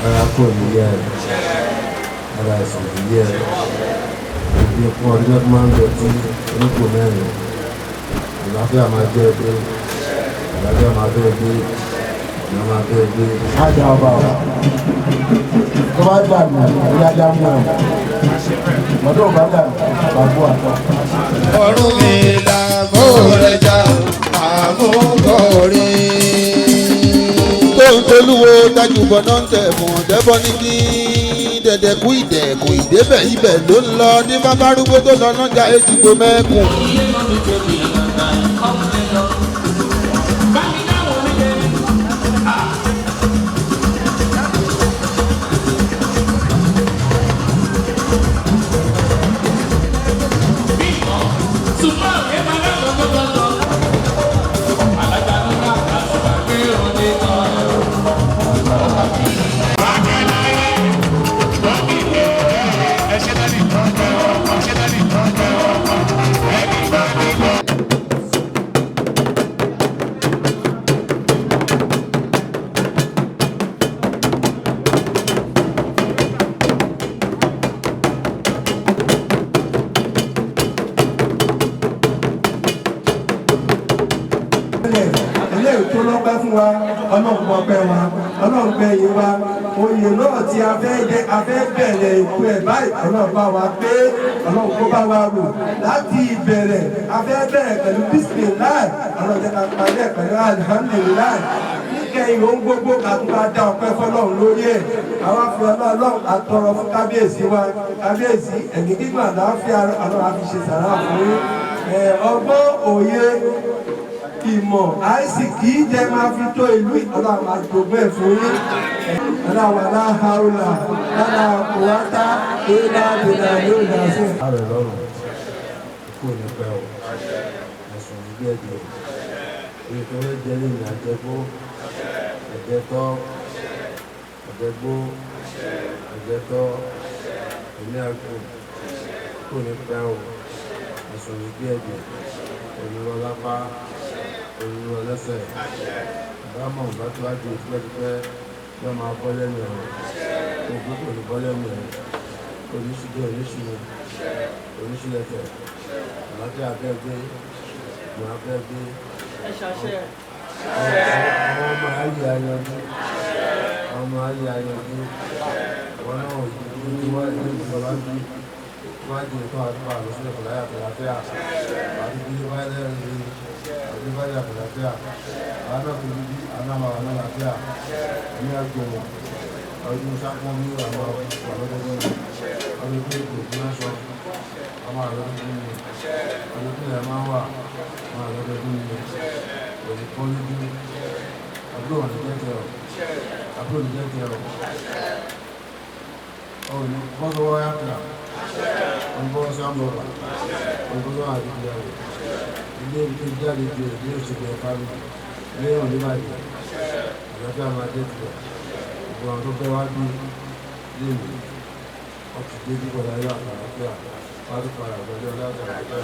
Ara kò ní yẹ ẹ, ara ẹ̀sìn ní yẹ ẹ. Ibi fún ọdún tó máa ń lọ tí onípò mẹ́rin. Àlàáfíà máa jẹ́ ẹgbẹ́, àlàáfíà máa bẹ́ ẹgbẹ́, ìyá máa bẹ́ ẹgbẹ́. Ájà ọba o. Tó bá dànù, ìyá dá mú ẹ. Mọ̀tò bá dànù, bàbú àtọ̀. Ọ̀run mi là mọ́ rẹ̀ já àmúkọ̀rí. Tó ń tolúwo tajúbọ̀ náà ń tẹ̀ fún ọ̀dẹ́bọ̀ ní kí dẹ̀dẹ̀kú ìdẹ̀kù ìdébẹ̀ ibẹ̀ ló ń lọ ní bábárúgbó tó lọ nájà èjìgbò mẹ́kùn. Eléyìí tó lọ́pẹ́ fún wa, Ọlọ́run ọpẹ́ wa, Ọlọ́run gbẹ̀yìn wa. Oyè náà tí a fẹ́ jẹ, a fẹ́ bẹ̀rẹ̀ ìkú ẹ̀ báyìí, Ọlọ́run bá wa pé, Ọlọ́run kó bá wa rò láti ìbẹ̀rẹ̀. A fẹ́ bẹ̀rẹ̀ pẹ̀lú bísímíláì, Ọlọ́run jẹ́ ká parí ẹ̀ pẹ̀lú alihamudulilayi. Níkẹyìn ohun gbogbo ká tún bá dá ọpẹ́ fọ́lọ́run lórí ẹ̀. Àwa fi Ọlọ́run àtọrọ fún kábíyèsí wa. Kábíyèsí, ẹ̀mí gígùn àlàáfíà Ọlọ́run á fi ṣe sàrà fún yín. Ọgbọ́n, òye, ìmọ̀ àìsíkì jẹ́ máa fi tó ìlú, Ọlọ́run máa jogún ẹ̀ fún yín. Ọlọ́run aláhàúlà lálá kùwátá ilá bìlà yóò dà sí. Ààrẹ lọ́rùn, kò ní pẹ́ o, ẹ̀sùn ní bí ẹ̀jẹ̀ o. Èyí tó fẹ́ jẹ́ lèmi àjẹgbó, àjẹtọ́, àjẹgbó, àjẹtọ́, èmi àgbo, kò ní pẹ́ o, ẹ̀sùn ní bí ẹ̀jẹ̀, òní lọ lápá, òní lọ lẹ́sẹ̀. Ìbámọ̀ bá tó wá di tipẹ́tipẹ́, yóò máa bọ́ lẹ́nu ẹ̀, ògùn kò ní bọ́ lẹ́nu ẹ̀, oníṣìjẹ́ oníṣìlẹ̀, oníṣìlẹ̀tẹ̀, àlàáfíà bẹ́ẹ̀ gbé, ìgbọ̀n bẹ́ẹ̀ gbé. Àwọn ọmọ ayé ayọ̀dún, àwọn ọmọ ayé ayọ̀dún, wọn náà ní wá ilé ìjọba bí wájú ètò àdúrà lọ́sílẹ̀ kọ̀láyà àtàlàfíà, àti bí wáyé lẹ́rìí, àti wáyé àtàlàfíà, àwọn náà tó bí anáwó àwọn àlàáfíà, ní àgbọ̀n ọdún sápọ́n ní àwọn àlọ́dọ́dọ́, ọdún tó kò fún aṣọ, àwọn àlọ́dọ́dọ́ ní ọdún tó yẹ máa wà, àwọn àlọ́dọ́dọ́ ní òní pọ́n lójú, àbúrò ní jẹ́jẹ́ ọ̀, àbúrò ní jẹ́jẹ́ ọ̀, òní bọ́sọ̀wọ́ yàtọ̀, òní bọ́sọ̀ àmọ́ra, òní bọ́sọ̀ àdìgbìyàwó, ilé tó jáde ju ilé òṣèlú ẹ̀fà mi, ilé òní bàjẹ́, àlàáfíà máa jẹ́ tiẹ̀. Gbogbo àwọn tó fẹ́ wá bí lémi, wọ́n ti dé bíbọ̀ láyé àtàlàáfíà, wọ́n á tún padà gbọ́dọ̀ láyé àtàlàáfíà.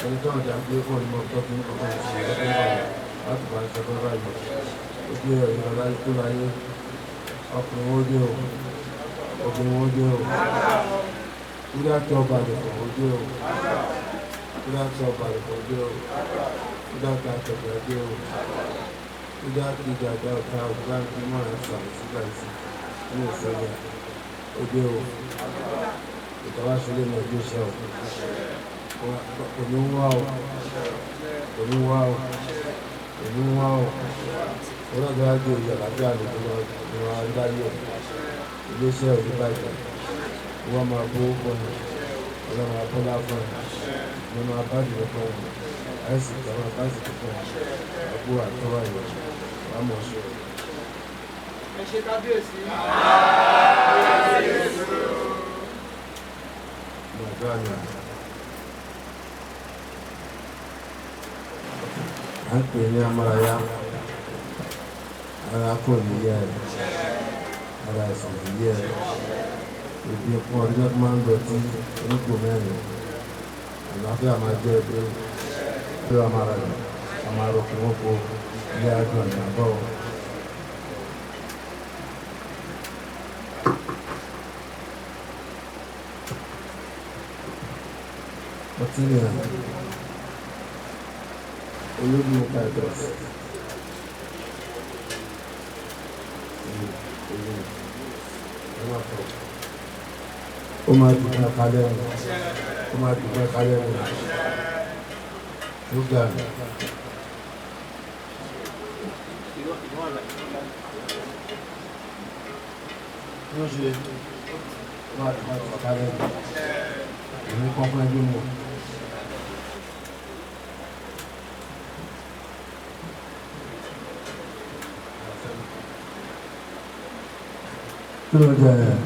Ẹni tó ń jà gbé fún ọmọ tó fi ń kọ́kọ́ sí ọdún báyìí láti bá ń sọdọ́ báyìí. Ó dé ẹ̀yìn ọ̀la tó láyé, ọkùnrin wọn dé o, obìnrin wọn dé o, kúdà tó ọba àdìpọ̀ ó dé o, kúdà tó ọba àdìpọ̀ ó dé o, kúdà tó àtọ̀gbẹ̀ ó dé o, kúdà tó ìdàgbà ọ̀tá ọ̀gá ń mọ̀ ẹ̀ sàmì sígbà sí ní ìsọ̀lẹ̀ ó dé o, ìtọ́wá sílé ní ọjọ́ iṣẹ́ o. Òní wá o, òní wá o, òní wá o. Ọlọ́dún á gbé oyè àlàáfíà lè tó lọ láyé o. Iléeṣẹ́ òní bàjẹ́, wọ́n máa bó fún ẹ, ọlọ́run máa bọ́lá fún ẹ, wọ́n máa bá jùlọ fún ẹ, àìsí ìjà máa bá ìsìnkú fún ẹ, àgbo àtọ́wà yẹn, wàá mọ̀ ṣe o. Ẹ ṣe kábíyèsí. Gbàdúrà ni à ń pè ní amárayá, ara kò ní yẹ ẹ, ara ẹ̀sìn ní yẹ ẹ. Ibi fún ọdún tó máa ń lọ tí onípò mẹ́rin, àlàáfíà máa jẹ́ ẹgbẹ́, bí wàá máa rà a máa rò kí wọ́n kó ilé adùn àgbà bọ̀. Senior Ológun Titus. Ó máa dùn fún ẹ̀ka lẹ́nu. Ó máa dùn fún ẹ̀ka lẹ́nu. Ó ga. Yóò ṣe ó máa dùn fún ẹ̀ka lẹ́nu. Èmi kọ́ fún ẹbí mu. Kí ló jẹ yẹn?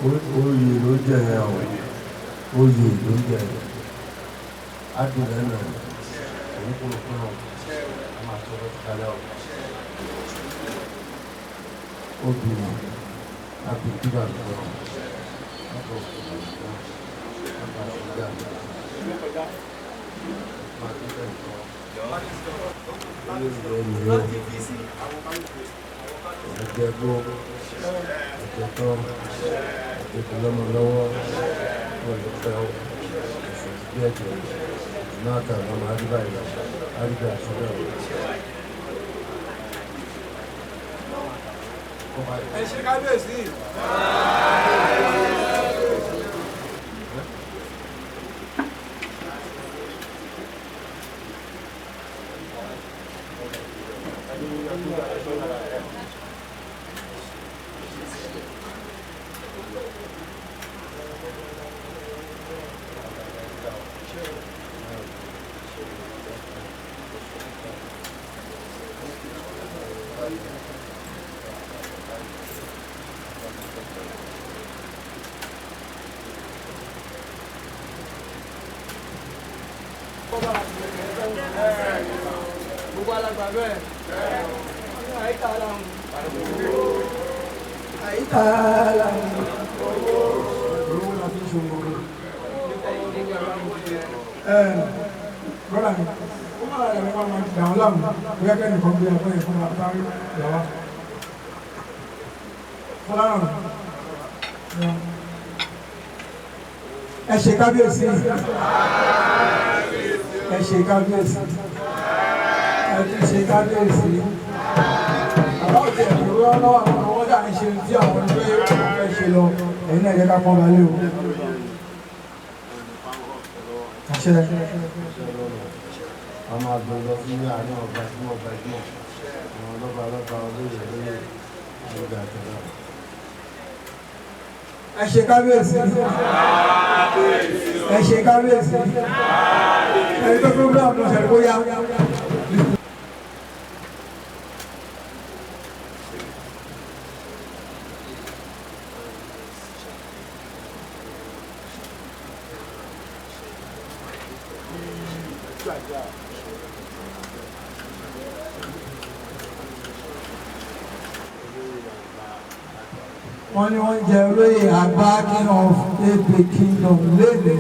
Oyè ló jẹ yẹn o. Oyè ló jẹ yẹn. Adùn lẹ́nu ẹ̀. Èmi kúrò fún ọ. A máa tó ọtí kalẹ̀ o. Obìnrin abìkúrà lọ. Ọkọ̀ òkúta ọkọ̀ àṣìgbà. Máa tó bẹ́ẹ̀ kọ́. Ẹgbẹ́gbó, ẹgbẹ́tọ́, ẹgbẹ́tọ́lọ́mọ lọ́wọ́, olùfẹ́ ìṣòwò ẹ̀jẹ̀ náà tà lọ́mọ àdúrà ìlọ, àdúrà àṣírí ọ̀rọ̀. Ẹ ṣe kábíyèsí. Gbogbo alàgbà bẹ́ẹ̀. Àyíká làwọn. Àyíká làwọn. Owó la fi ń ṣe ohun gbogbo. Brọ́dà mi, ó máa rẹ̀ wọ́n máa dà wọ́n láàmú bóyá kẹ́nìkan gbé abọ́ yẹn fún wa bá rí ìyá wa. Fọláràn ẹ ṣe kábíyèsí, ẹ ṣe kábíyèsí, ẹ tún ṣe kábíyèsí. Bàbá òkè ẹ̀rọ lọ́wọ́ àwọn ọmọ ọjà ń ṣe tí àwọn ìgbé fẹ́ ṣe lọ, ẹ̀yin náà jẹ́ ká pọ́n balẹ̀ o. Àṣẹ. A máa gbé lọ sí àárín ọba tí wọ́n gbajúmọ̀. Àwọn lọ́ba lọ́ba olóyè lóyè lórí àtẹ̀lá. Ẹ ṣe kábíyèsí, ẹ ṣe kábíyèsí, ẹni tó program lọ ṣẹlẹ̀ bóyá. Wọ́n ní wọ́n jẹ olóyè àgbà king of Ebe kingdom lẹ́nu.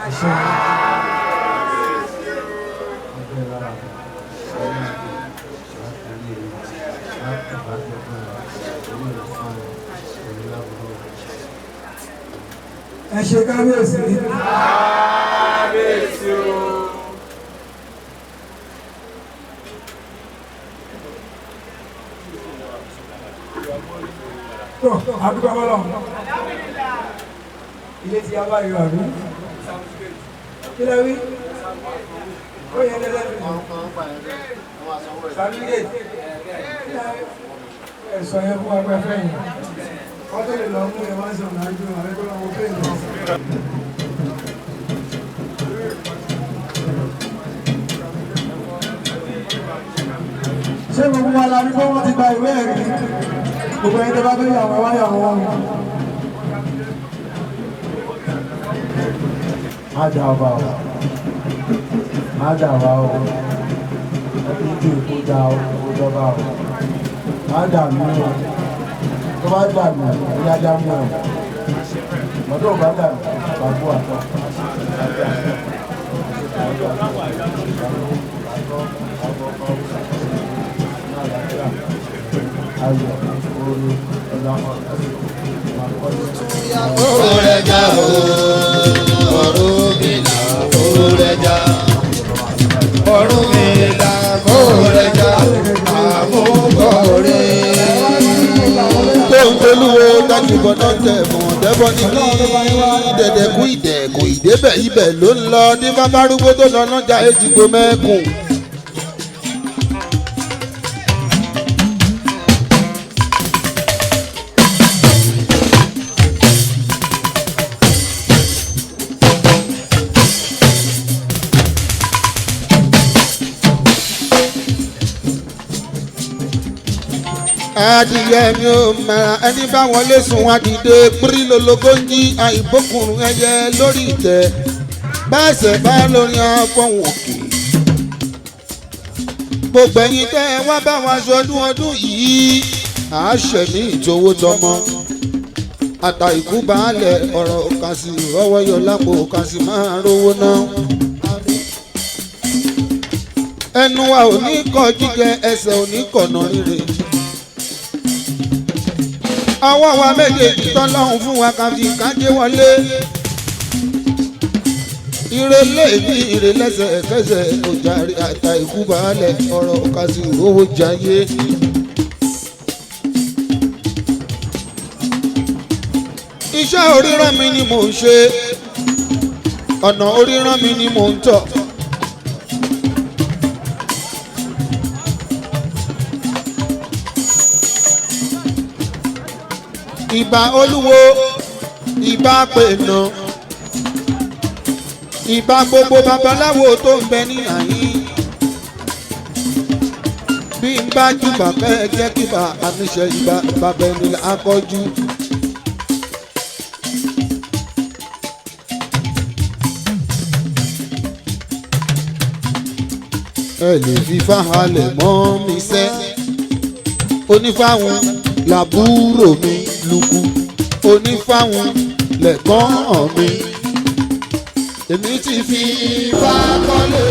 Àṣẹ. Ọjọ́ lára ọmọ láti rí láti bá tó fún wa, owó ìfún òní lábúrò. Ẹ ṣe kábíyèsí. Kábíyèsí o. Tó àdúgbò bọ́lọ̀. Ilé tí a bá yọ àbí. Kí lẹ wí? Ó yẹ lẹ́lẹ́. Sàbílẹ̀. Ẹ sọ yẹn fún wa pé fẹ́ yẹn. Wọ́n tó lè lọ mú ẹ wá sọ̀rọ̀ àjọ àbẹ́kọ́ lọ́wọ́ fẹ́ yẹn. Ṣé gbogbo wa la rí pé wọ́n ti gba ìwé ẹ̀rí? Gbogbo ẹni tó bá fẹ́ yàwó wá yàwó wọn. Má dà ọba o, má dà wá o, ẹbí tí kò dá o, kò dọ́ba o, má dà mí o, tó bá dà mí, ó yá dá mú o, mọ́tò bá dà mí, bàbú àtọ̀. Ayọ̀ oore ọ̀dà ọ̀dà Kórejà o, Ọ̀rúnmìlà kórejà. Ọ̀rúnmìlà kórejà, àmúkọ̀rẹ́. Tó ń tolúwo dájúbọ̀ náà tẹ̀ fún ọ̀dẹ́bọ̀ ní kí dẹ̀dẹ̀kú ìdẹ̀kù ìdébẹ̀ ibẹ̀ ló ń lọ ní bábárúgbó tó lọ lọ́jà èjìgbò mẹ́kùn. Adìyẹ mi ò mara ẹni bá wọlé sùn adìde pírí lológo ń jí àìbókùnrin ẹyẹ lórí ìtẹ́ báṣẹ bá lórí afọhùn òkè. Gbogbo ẹ̀yin tẹ́ ẹ wá bá wa ṣọdún ọdún yìí àáṣẹ ní ìtòwó tọmọ ata ìkú baálẹ̀ ọ̀rọ̀ kàṣì rọ́wọ́ yọ lápò kàṣì máa rówó náà. Ẹnu wa ò ní kọ jíjẹ, ẹsẹ̀ ò ní kọ̀nà rírè. Ọwọ́ wa méjèèjì tọ́lọ́hún fún wa ká fi kájé wọlé. Ire léèbí ire lẹ́sẹ̀kẹsẹ̀ òjàre àtà ìkú baálẹ̀ ọ̀rọ̀ kàṣì owó jayé. Iṣẹ́ oríran mi ni mò ń ṣe, ọ̀nà oríran mi ni mò ń tọ̀. Ìbà olúwo, ìbà pènà, ìbà gbogbo babaláwo tó ń bẹ ní àyín. Bí n bá jùbà kẹ́ ẹ jẹ́ kí bá àmìṣe ìbà bàbá ẹni akọ́jú. Ẹ lè fi fáhalẹ̀ mọ́ mi sẹ́, onífáwọn làbúrò mi lùkù, onífáwọn lẹ̀gbọ́n mi, èmi ti fi ifá kọ́lé.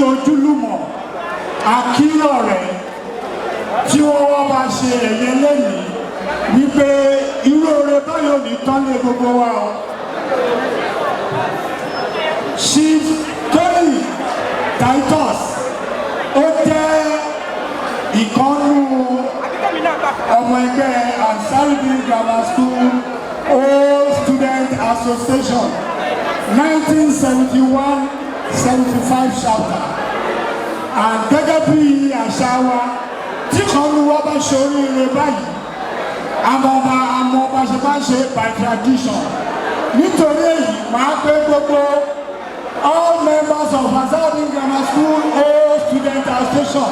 Ojúlùmọ̀, a kí ọ̀rẹ́ tí wọ́n wá bá ṣe ẹ̀yẹ lẹ́yìn wípé irú oore báyìí ò ní tán lé gbogbo wa o. Chief Tony Titus, ó jẹ́ ìkànnù ọmọ ẹgbẹ́ Ansarudeen Grammar School Old Student Association 1971-75 chapter, and gẹ́gẹ́ bí àṣà wa, tí kan nu wa bá ṣe oríire báyìí, àmọ́ ọba àmọ́ ọba ṣe bá ṣe by tradition. Nítorí èyí, màá pé gbogbo all members of Ansarudeen Grammar School Old Student Association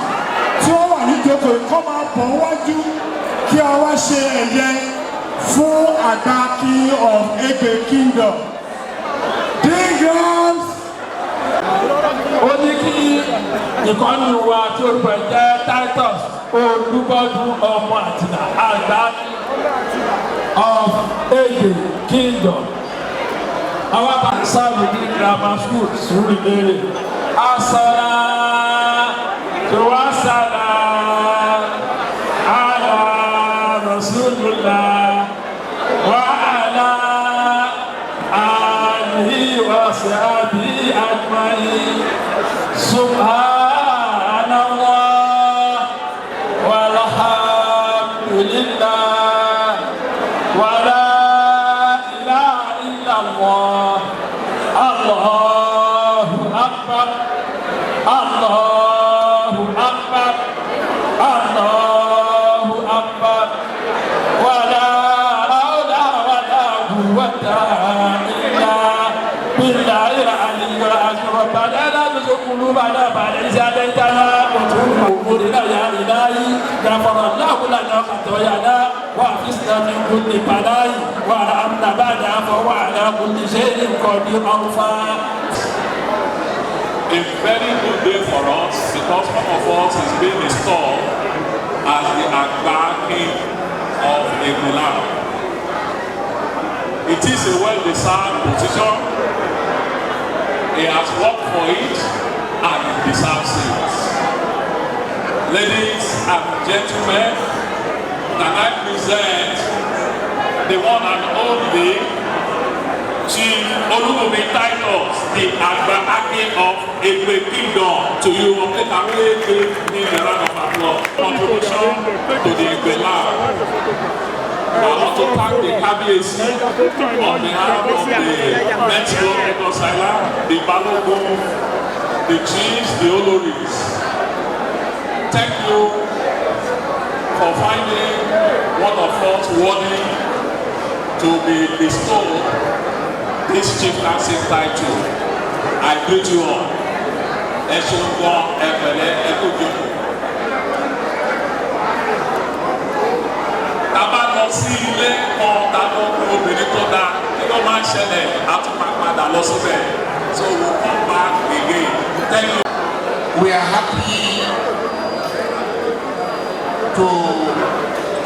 tí wọ́n wà níjókòó kọ́ máa bọ̀ wájú kí a wá ṣe ẹ̀yẹ fún Àgbàkin of Egbe Kingdom. Dingrams. Ó ní kí ìkànnì wa tí orúkọ ẹ̀ jẹ́ Titus Olúbọ́dún ọmọ Àtìlà, àgbà of Egbe Kingdom, àwọn bá sáàbù ní Grammar School Sùúrùlérè. Asọ́lá tó wá sálà ala Rasulullah wa ala alihi wa sahbihi ajma'in. Subhanallah walhamdulillah wala ilaha illallah, Allahu akbar, Allahu akbar, Allahu akbar, wala hawla wala quwwata illa billahi al-aliyyil azim. Rabbana la tuzigh qulubana ba'da idh hadaytana wa تغفر يا إلهي. غفر الله لنا خطايانا وحفظنا من كل بلاء وارحمنا بعد، فهو على كل شيء قدير. أوفى. A very good day for us because one of us is being installed as the Agbaakin of Egbeland. It is a well-deserved position. He has worked for it and he deserves it. Ladies and gentlemen, can I present the one and only Chief Olubunmi Titus, the Agbaakin of Egbe Kingdom, to you. Okay, can we give him a round of applause? Contribution to the Egbe land. I want to thank the Kabiyesi on behalf of the Metro Lagos Island, the Balogun, the chiefs, the Oloris. Thank you for finding one of us worthy to be bestowed this chieftaincy title. I greet you all. Ẹ ṣeun gan, ẹ pẹ̀lẹ́, ẹ kú jókòó. Tá a bá lọ sí ilé kan, tá a lọ kó obìnrin tó dáa, kí ló máa ń ṣẹlẹ̀? A tún máa padà lọ síbẹ̀. So we will come back again. Thank you. We are happy to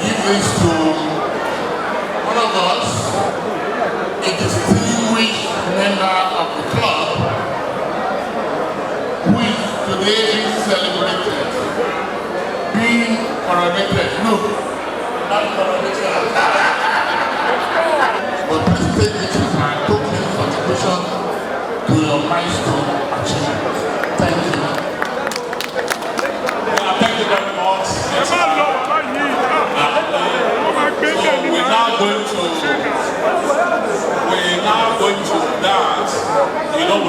give this to one of us, a distinguished member of the club, who is today celebrated, being coronated. No, not coronated. But please take this as our token contribution to your milestone achievement. Thank you. Yeah, thank you very much. Yes, sir. So we're now going to dance, with the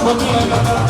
Mo kí ẹ dáadáa.